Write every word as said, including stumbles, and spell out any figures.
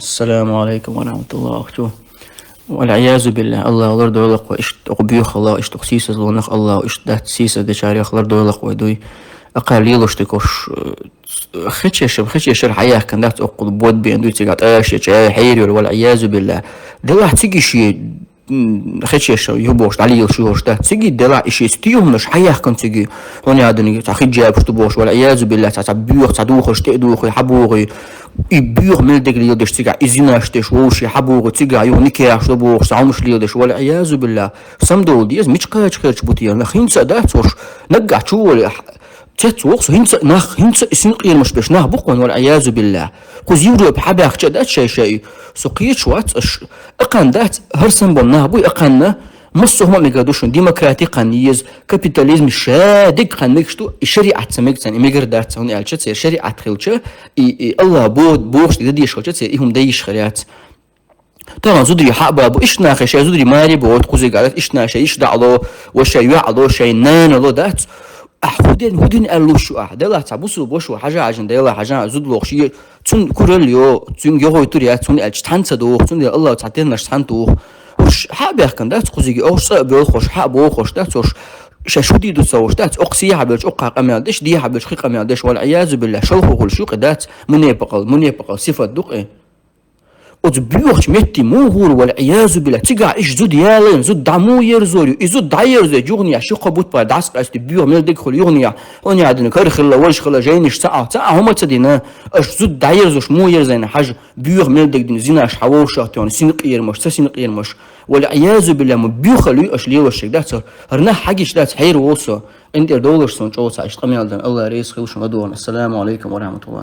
Ассаламу алейкум ва рахматуллахи. Вал иязу билла. Аллах лардойла вай иштта боьхаллах, иштта сийсазлонах, Аллах иштта дац сийсаз дечарех лардойла вай дуй. Акхар лелаш текош, э, хечешам, хечешар хьаяхкан дац оккхул бод бен дуй цига тӀашеча, хьерюр, вал иязу билла. Делахь циги ши, м, хечеш ю бохуш, дӀалийла шу йохуш дац. Циги делахь иши стихумнаш хьаяхкан циги. Хьуна ядуниги цхьа хиджабаш ду бохуш, вал иязу билла, цхьа, цхьа боьха, цхьа духаш тӀе а духий, хьабогӀий. И боьха мел дег леладеш цигахь, и зинаш деш, вовши хьабогӀу цигахь, юха никяхаш ду бохуш, цхьа хӀумаш леладеш, вал иязу билла. Самдовла деза, мича кхача херча бу те, хӀинца а дац уьш, наггахь чу воли, цец воху со, хӀинца а нах, хӀинца а и синкъерамаш беш нах бу кхуьн, вал иязу билла. Кхуза Европе хьабаьхча а дац шай-шай, со кхеча вац аш, акханна дац, хӀара самбо нах буй, акханна, массо а хӀума мегар ду шуна, демократи кханна еза, капитализм ша дерг кханна мегаш ду, и шариӀат ца мега царна, и мегар дац, хӀунда аьлча церан шариӀат хилча, и, и Аллах бо-, бохуш дерг дан дезаш хилча, церан и хӀума дан йиш хир яц. Тахана зударий хьаба бу, иштта нахе шайн зударий маре боху кхузига, иштта нахе шайн иштта даӀало, ва шайн йоӀало, шайн нанало дац. Ахь хӀу ден, хӀу ден аьлла луш шу ахь? Делахь цхьа бусу бо шу, хьажа хьажина, Дела хьажа, зудалохуш е, цунна куралла йо, цуьнга йогӀуйтур яц, хӀунда аьлча цхьаьна ца доху, цундела Аллах цхьа теннаш цхьаьна туху. Уьш хьа а баьхкина дац кхузига, оха цӀа а боьлхуш, хьа а бохуш дац уьш, шаьш хӀу дийр ду ца хууш дац, окху сехьа бевлча окху къамел деш, дехьа бевлча кхин къамел деш, вал иязу билла, шалхо хуьлуш ю кхин дац, мунепакъал, мунепакъал сифат ду кхин. Оцу боьхачу метте муха гӀур, вал иязу билла, цигахь иштта зуда ялайна, зуда дӀа муха ерзор ю, и зуда дӀаерзой, юханехьа ши-кхо бутт бара дӀасакъаьстий, боьха мел дег хуьлу юханехьа, хьуна ядуниги хӀара хилла, важа хилла, жайнаш ца Ӏа, ца Ӏа хӀума ца дина, аш зуда дӀаерзош муха ерзайна хьажа, боьха мел дег дина, зинаш хьан вовшах тохна, синкъерамаш, ца синкъерамаш, вал иязу билла, ма боьхалла ю аш лелош шег дац, хӀара нах хьагиш дац, хьера волу со, къинтӀера довлаш сон чӀогӀа ца иштта къамел дан, Аллах реза хила шуна ладогӀарна. Ассаламу алейкум ва рахматуллах.